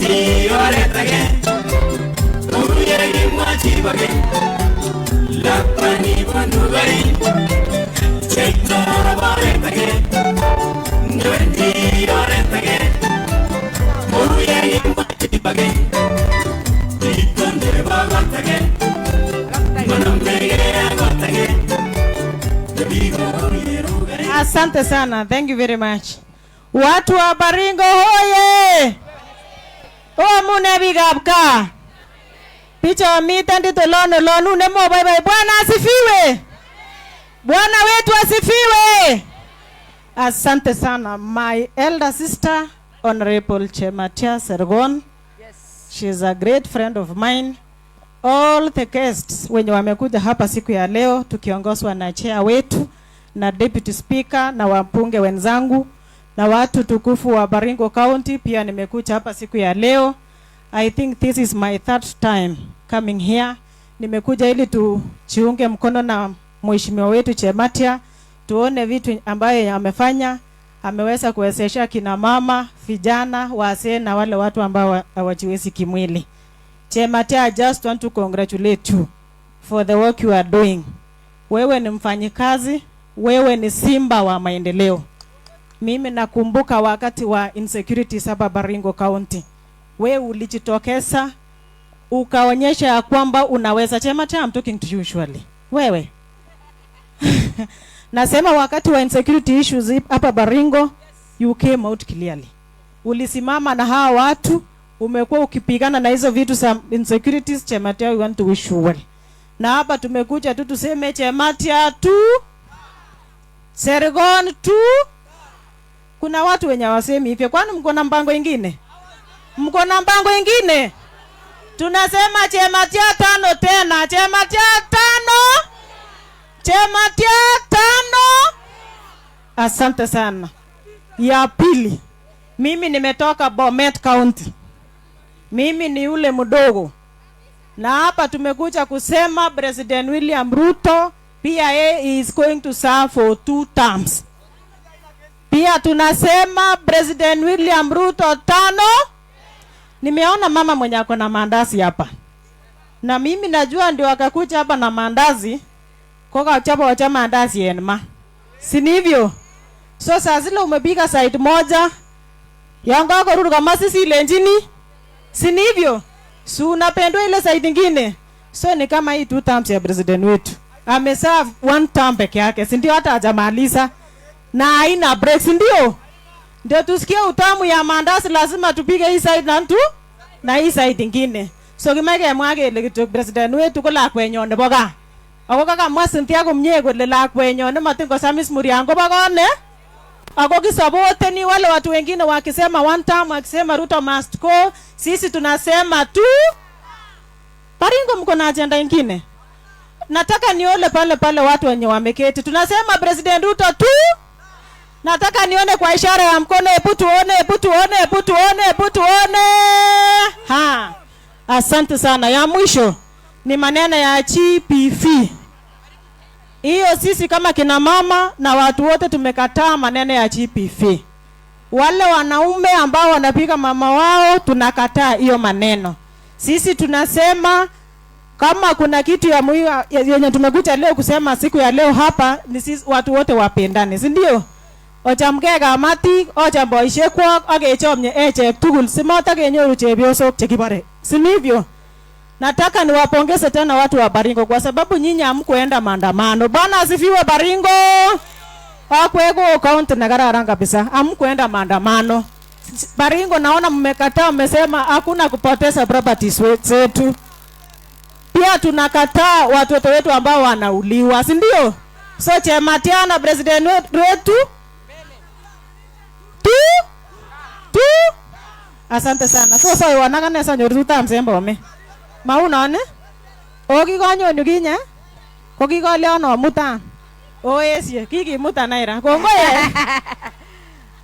Ndewendi oret age, kou ye kimwa Chebake, lakwani bunu karit, cheito oret age. Ndewendi oret age, kou ye kimwa Chebake, chito nebo kot age, manamegei ak kot age, tebi kou yeru karit. Asante sana. Thank you very much. Watu wa Baringo hoye! Omune biikab gaa. Picha miten ndit olon olon une moboiboi. Bwana asifiwe. Bwana wetu asifiwe. Asante sana. My elder sister, Honorable Chematia Sergon. She is a great friend of mine. All the guests wenye wamekuja hapa siku ya leo, tukiongozwa na chair wetu na deputy speaker na wabunge wenzangu na watu tukufu wa Baringo County, pia nimekuja hapa siku ya leo. I think this is my third time coming here. Nimekuja ili tujiunge mkono na mheshimiwa wetu Chematia, tuone vitu ambayo amefanya. Ameweza kuwezesha kina mama, vijana, wazee na wale watu ambao hawajiwezi kimwili. Chematia, I just want to congratulate you for the work you are doing. Wewe ni mfanyikazi, wewe ni simba wa maendeleo. Mimi nakumbuka wakati wa insecurities hapa Baringo County, wewe ulijitokeza ukaonyesha ya kwamba unaweza. Chematia, I'm talking to you usually. Wewe nasema wakati wa insecurity issues hapa Baringo, you came out clearly. Ulisimama na hawa watu, umekuwa ukipigana na hizo vitu za insecurities. Chematia, we want to wish you well. Na hapa tumekuja tu tuseme Chematia tu, Sergon tu. Kuna watu wenye hawasemi hivyo, kwani mko na mpango ingine? Mko na mpango ingine? Tunasema Chematia tano tena, Chematia tano, Chematia tano. Asante sana. Ya pili, mimi nimetoka Bomet County. Mimi ni yule mdogo, na hapa tumekuja kusema President William Ruto pia yeye is going to serve for two terms. Pia tunasema President William Ruto tano. Nimeona mama mwenye ako na maandazi hapa, na mimi najua ndio akakuja hapa na maandazi kokachapa wacha maandazi enma, si ni hivyo? So saa zile umepiga side moja yangu akoruru kama sisi ilenjini, si ni hivyo? Si unapendwa ile side ingine. So ni kama hii two terms ya president wetu, ameserve one term peke yake, si ndio? Hata hajamaliza na haina break, si ndio? Ndio tusikie utamu ya maandazi, lazima tupige hii side na tu na hii side ingine. So kimae kemwa kele kityok president wetu ko lakwenyon nebo gaa. Ako kakamwa Cynthia komie kole lakwenyon nematin kosamis murian kobo kot ne ako kisapoteni wale watu wengine wakisema one term, wakisema Ruto must go, sisi tunasema tu Baringo. Mko na agenda ingine? Nataka nione pale pale watu wenye wameketi. Tunasema President Ruto tu. Nataka nione kwa ishara ya mkono, hebu tuone, hebu tuone, hebu tuone, hebu tuone. Ha. Asante sana. Ya mwisho ni maneno ya GBV. Hiyo sisi kama kina mama na watu wote tumekataa maneno ya GBV. Wale wanaume ambao wanapiga mama wao, tunakataa hiyo maneno. Sisi tunasema kama kuna kitu ya muhimu yenye tumekuja leo kusema siku ya leo hapa ni sisi watu wote wapendane, si ndio? Ochamgei kamatik, ocham boisiekwok ak kechomye echek tugul simatakenyoru chepyosok chekibore, si ndivyo? Nataka niwapongeze tena watu wa Baringo kwa sababu nyinyi hamkuenda maandamano. Bwana asifiwe Baringo. Akweko county nekararan kabisa. Hamkuenda maandamano. Baringo naona mmekataa, mmesema hakuna kupoteza properties zetu. Pia tunakataa watoto wetu ambao wanauliwa, si ndio? So Chematia na president wetu tu tu. Asante sana. So so wanakane sanyoru tutam sembome. Maunone? O kikonyon yu kinye? Ko kikolion omutan. Oesye, kikimutan aira. Kongoi.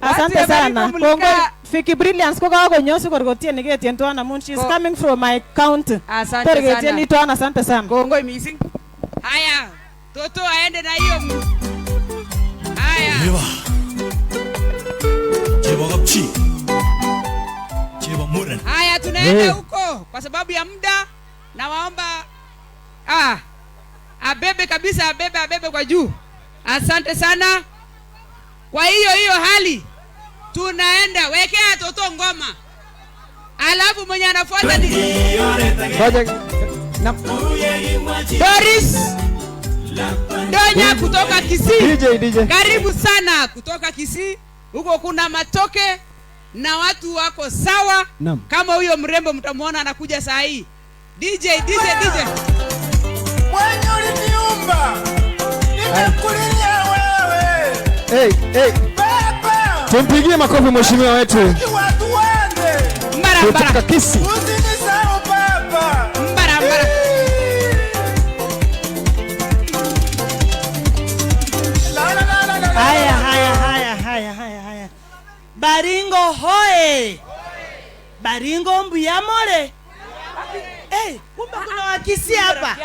Asante Watu ya sana. Baringo Kongoi. Vicky Brilliance ko kakonyo sikor kotieni ketien tuan amun she's coming from my county. Asante Tor ketieni sana. tuan, asante sana. Kongoi missing. Haya, Toto aende na hiyo. Haya. Chebo, chebo kapchi, chebo muren. Haya, tunaenda Eh. huko kwa sababu ya muda. Nawaomba abebe kabisa, abebe, abebe kwa juu. Asante sana. Kwa hiyo hiyo hali tunaenda, wekea toto ngoma, alafu mwenye anafuata ni Ngoja na Doris Donya kutoka Kisii. DJ, DJ. Karibu sana kutoka Kisii. Huko kuna matoke na watu wako sawa. Naam. Kama huyo mrembo mtamwona anakuja saa hii. DJ, DJ, DJ. Mwenye uliniumba, nimekulilia wewe. Hey, hey. Baba, Tumpigie makofi mheshimiwa wetu watu wande, Mbara kutoka mbara. Kisii. usinisahau baba. Mbara mbara. La, la, la, la, la, la. Haya, haya, haya, haya, haya, haya. Baringo hoye! Baringo mbuyamole! Hey, kumbe kuna Wakisii hapa.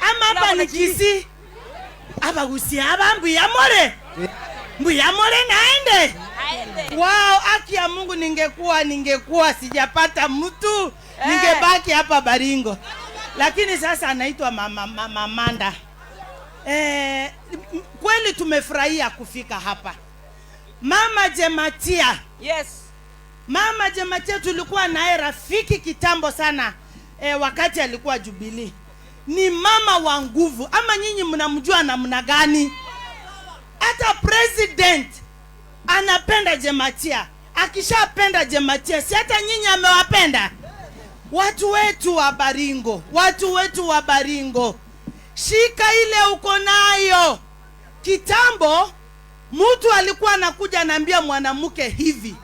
Ama hapa ni Kisii. Hapa Gusii hapa mbuyamole. Mbuyamole naende. Wow, haki ya Mungu, ningekuwa sijapata mtu, ningebaki hapa Baringo. Lakini sasa anaitwa mama Manda. Kweli tumefurahia kufika hapa. Mama Jematia. Yes. Mama Jematia tulikuwa naye rafiki kitambo sana, wakati alikuwa Jubilee. Ni mama wa nguvu. Ama nyinyi mnamjua namna gani? Hata president anapenda Jematia. Akishapenda Jematia, si hata nyinyi amewapenda? Watu wetu wa Baringo, watu wetu wa Baringo, shika ile uko nayo. Kitambo mtu alikuwa anakuja anaambia mwanamke hivi,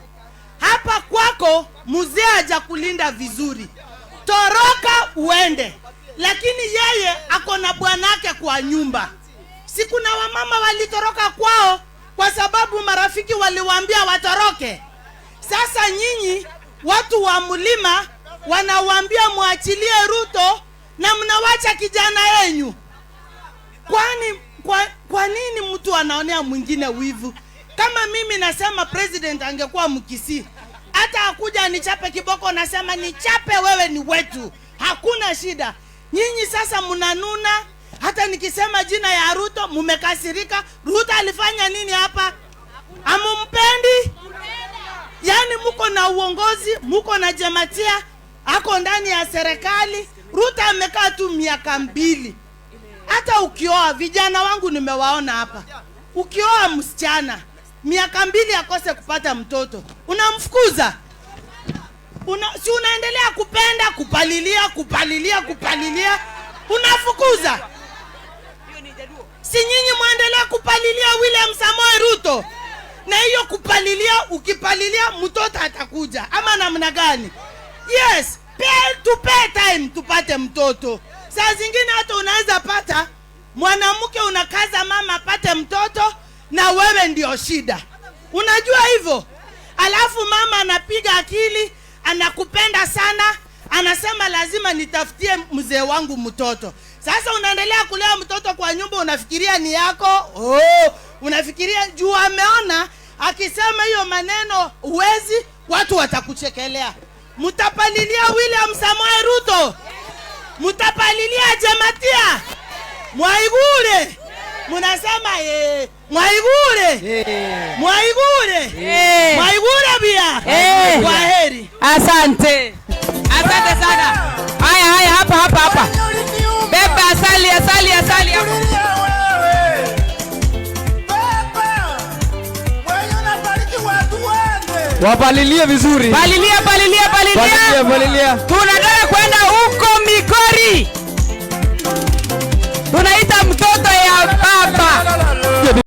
hapa kwako mzee hajakulinda vizuri, toroka uende. Lakini yeye ako na bwanake kwa nyumba. Si kuna wamama walitoroka kwao kwa sababu marafiki waliwaambia watoroke? Sasa nyinyi watu wa mlima wanawaambia muachilie Ruto na mnawacha kijana yenyu. Kwani kwa nini mtu anaonea mwingine wivu? Kama mimi nasema president angekuwa Mkisii, hata akuja anichape kiboko, nasema nichape, wewe ni wetu, hakuna shida. Nyinyi sasa mnanuna, hata nikisema jina ya Ruto mumekasirika. Ruto alifanya nini hapa? Amumpendi? Yaani muko na uongozi, muko na Jematia, ako ndani ya serikali. Ruto amekaa tu miaka 2. Hata ukioa, vijana wangu nimewaona hapa, ukioa msichana miaka 2 akose kupata mtoto, unamfukuza? Si unaendelea kupenda, kupalilia, kupalilia, kupalilia, unafukuza? Si nyinyi muendelea kupalilia William Samoei Ruto? Na hiyo kupalilia, ukipalilia mtoto atakuja ama namna gani? Yes, tupe time tupate mtoto. Saa zingine hata unaweza pata mwanamke unakaza mama apate mtoto na wewe ndio shida. Unajua hivyo? Alafu mama anapiga akili, anakupenda sana, anasema lazima nitafutie mzee wangu mtoto. Sasa unaendelea kulea mtoto kwa nyumba, unafikiria ni yako. Oh, unafikiria juu ameona akisema hiyo maneno uwezi, watu watakuchekelea. Mtapalilia William Samoei Ruto? Mtapalilia Jematia? Mwaigure? Munasema Mwaigure? Mwaigure? Mwaigure bia. Kwa heri. Asante. Asante sana. Haya, haya, hapa, hapa, hapa. Beba asali, asali, asali hapo. Wapalilie vizuri. Palilia, palilia, palilia. Palilia, palilia. Tunataka kwenda huko Migori. Tunaita mtoto ya baba.